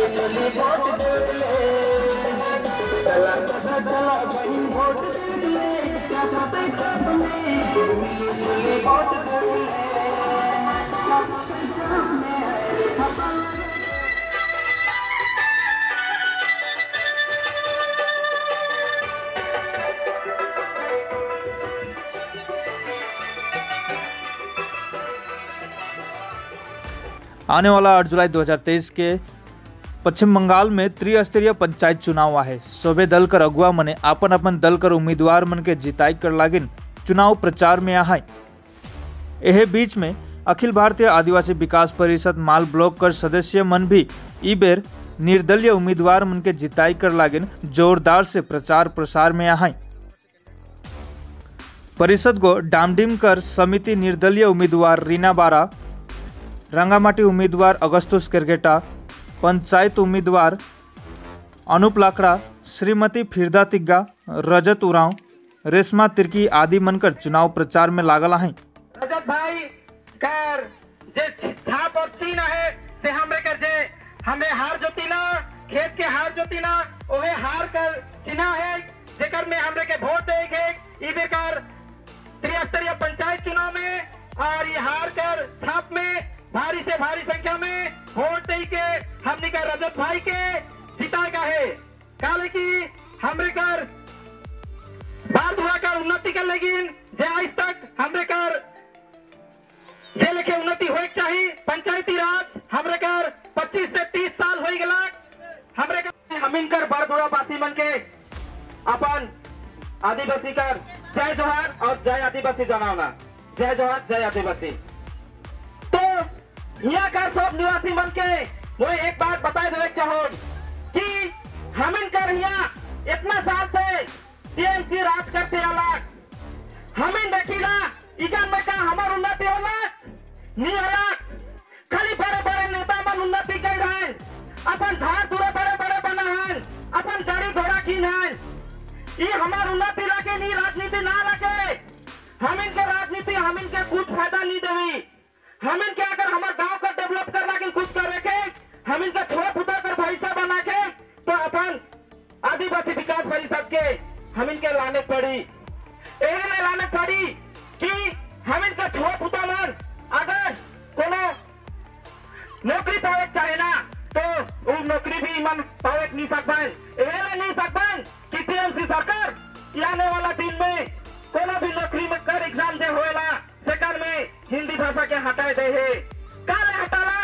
मिली जुली वोट देले। चला चला बहिन वोट देले, छाप में मिली जुली वोट देले। आने वाला 8 जुलाई 2023 के पश्चिम बंगाल में त्रिस्तरीय पंचायत चुनाव आहे। सबे दल कर अगुआ मने आपन अपन दल कर उम्मीदवार मन के जिताई कर लागिन चुनाव प्रचार में आहाय। एहे बीच में अखिल भारतीय आदिवासी विकास परिषद माल ब्लॉक कर सदस्य मन भी ई बेर निर्दलीय उम्मीदवार मन के जिताई कर लागिन जोरदार से प्रचार प्रसार में आहाय। परिषद को डामडिम कर समिति निर्दलीय उम्मीदवार रीना बारा, रंगामाटी उम्मीदवार अगस्तुस केरकेटा, पंचायत उम्मीदवार अनुप लाकड़ा, श्रीमती फिरदा तिग्गा, रजत उरांव, रेशमा तिर्की आदि मनकर चुनाव प्रचार में लागल हैं। रजत भाई कर जे छाप और चीन है से हमरे कर जे हमरे हार जोतीना, खेत के हार जोतीना, ओहे हार कर चिन्ह है जेकर में हमरे के वोट दे के ई बेकार त्रिस्तरीय पंचायत चुनाव में और ये हार कर छाप में भारी से भारी संख्या में वोट दे के हमने का रजत भाई के जिताएगा है। काले की हमरे कर बार धुआ कर उन्नति कर लेकिन जे आज तक हमरे कर जे लेके उन्नति होए चाहिए पंचायती राज हमरे कर 25 से 30 साल हो गला हमरे कर हमिन कर बार धुआ वासी मन के अपन आदिवासी कर जय जोहार और जय आदिवासी जनावना, जय जोहार जय आदिवासी। तो यहाँ कर सब निवासी मन के वो एक बात बताए देवे चाहो कि हमिन कर यहाँ इतना साल से टीएमसी राज करते अलग हमिन देखिला इकान में का हमार उन्नति होला नहीं होला, खाली बड़े बड़े नेता मन उन्नति कर रहे, अपन घर पूरा बड़े बड़े बना है, अपन गाड़ी घोड़ा किन है, ये हमार उन्नति लाके नहीं राजनीति ना लाके हमिन के राजनीति हमिन के कुछ फायदा नहीं देवी। हमिन के अगर हमारे गांव का डेवलप कर लाके कुछ करे के हमिन का छोड़ फुटा कर भैसा बना के तो अपन आदिवासी विकास परिषद के हमिन के लाने पड़ी, एहे लाने पड़ी कि हमिन का छोड़ फुटा मन अगर कोनो नौकरी पावे चाहे ना तो वो नौकरी भी मन पावे नहीं सकबन, एहे नहीं सकबन कि टीएमसी सरकार आने वाला दिन में कोनो भी नौकरी में कर एग्जाम दे होएला सेकंड में हिंदी भाषा के हटाए दे है। काले हटाला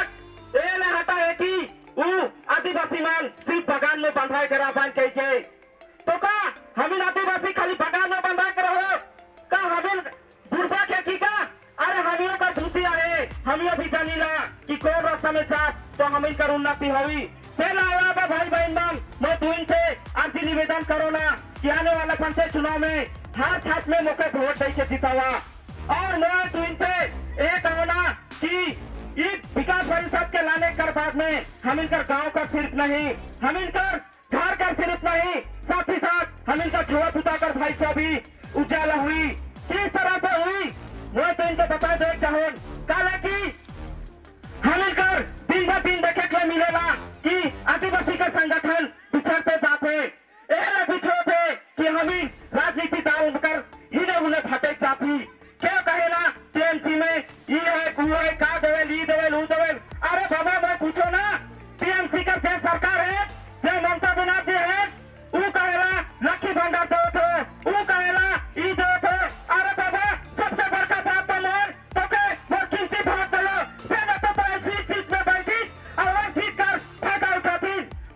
एले हटाए कि उ आदिवासी मन सिर्फ बगान में बंधाए करा बन कह के तो का हमिन आदिवासी खाली बगान में बंधाए कर हो का हमिन बुढ़बा के की का? अरे हमियों का भूतिया है, हमियों भी जानीला कि कौन रास्ता में जा तो हमिन कर उन्नति हुई। से लावा भाई बहन मन मैं तुइन से आज निवेदन करो ना कि आने वाला पंचायत चुनाव में हर छात्र में मौके वोट दे के जितावा। और मैं तुइन से एक कहना कि ये विकास परिषद के लाने कर बाद में हम इनकर गांव का सिर्फ नहीं, हम इनकर घर का सिर्फ नहीं, साथ ही साथ हम इनका छुआ फुटा कर भाई से भी उजाला हुई। किस तरह से हुई वो तो इनको बता दे चाहो काला की हम इनकर दिन ब दिन देखे के मिलेला कि आदिवासी का संगठन पिछड़ते जाते, एहले पिछड़ते कि हम राजनीति दाल कर हिने उन्हें फटे जाती। क्या कहे ना टीएमसी में ये है वो है का देवेल ई देवेल ऊ देवेल, अरे बाबा मैं पूछो ना टीएमसी का जय सरकार है जय ममता बनर्जी है वो कहेला लक्ष्मी भंडार दो थे, वो कहेला ई दो थे। अरे बाबा सबसे बड़का बात तो मोर तो के मोर कीमती भाग दलो से तो तो सीट सीट में बैठी और वह सीट कर फायदा उठाती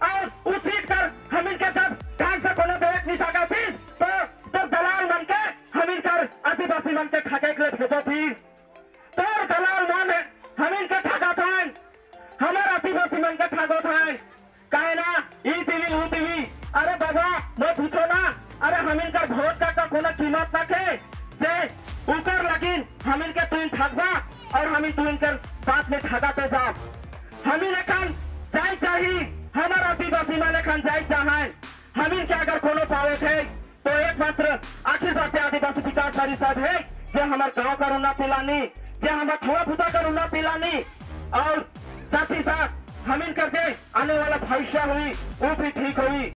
और उस सीट कर हम इनके साथ ढंग से कोनो देख नहीं सका थी तो दलाल मन के हम इनकर आदिवासी मन के ठगे के भेजो फीस तो दलाल मन हम इनके ठगा था, हमारा आदिवासी मन के ठगो था काहे ना ई टीवी ऊ टीवी। अरे बाबा मैं पूछो ना, अरे हम इनकर वोट का कोनो कीमत ना के जे ऊपर लगिन हम इनके तुम ठगबा और हम इन तुम इनकर बात में ठगाते जाओ। हम इन एखन जाई चाही हमारा आदिवासी मन एखन जाई चाहन हम इनके अगर कोनो पावे थे तो एकमात्र अखिल भारतीय आदिवासी विकास परिषद है जे हमारे गांव का उन्नति लानी, जे हमारे छोड़ा फूटा कर उन्नति लानी और साथ ही साथ हमिन कर जे आने वाला भविष्य हुई वो भी ठीक हुई।